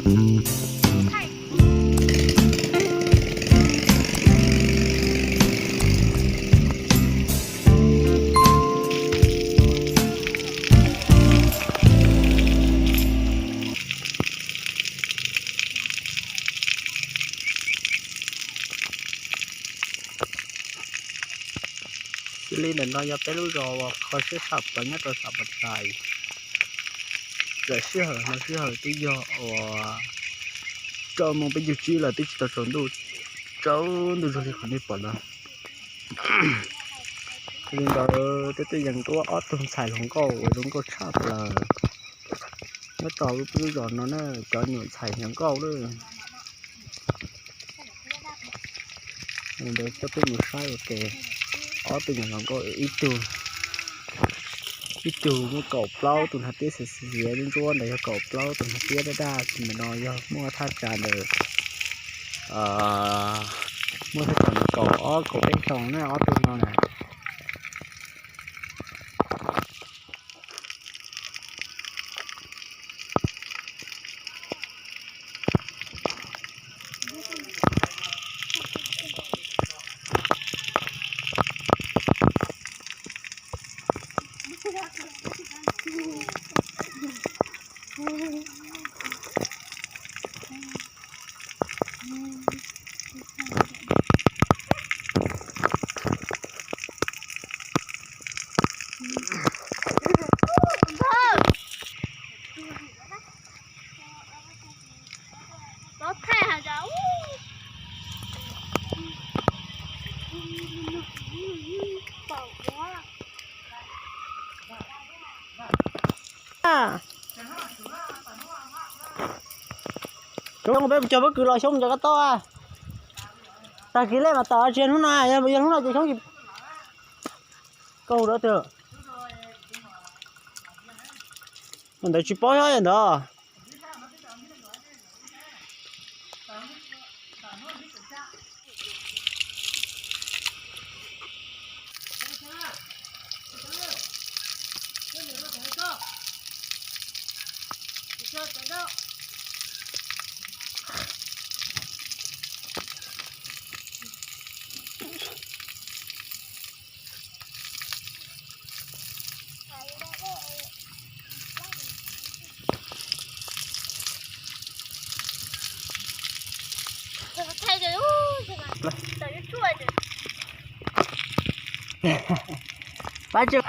Xws li ntawm no yog peb lub zos uas kho siab tshaj plaws nyob rau xav Pov Txais. Txawm sij hawm no sij hawm twb yog uas rau moos peb caug tsib lawm twb tsis tau tsaus ntuj, tsaus ntuj zog li qhov nej pom no. Yog li ntawd tej twb yeej tuaj ob tug ntxhais hluas nkauj uas zoo nkauj tshaj plaws nyob rau lub zos no na, cov nyuam ntxhais hluas nkauj lawm. Li ntawd coj peb mus saib ua ke. Ob tug nyuam hluas nkauj, ib tug, ib tug muaj kaum plaub tus hnav tiab xiav xiav ntsuab ntawd yog kaum plaub tus hnav tiab daj daj, tus ntawm no yog muaj thaj tsam ntawm, muaj thaj tsam ntawm kaum ob kaum peb xyoos na ob tug no na. Xyoo peb cog pob kws los xyoo cov koj tau. Tag kis lej mas tawm tsis yog hnub no, yog hnub no ces xyoo koj hu rau twg? Ntawd tsis paub nyob ntawd. Pab tsuag.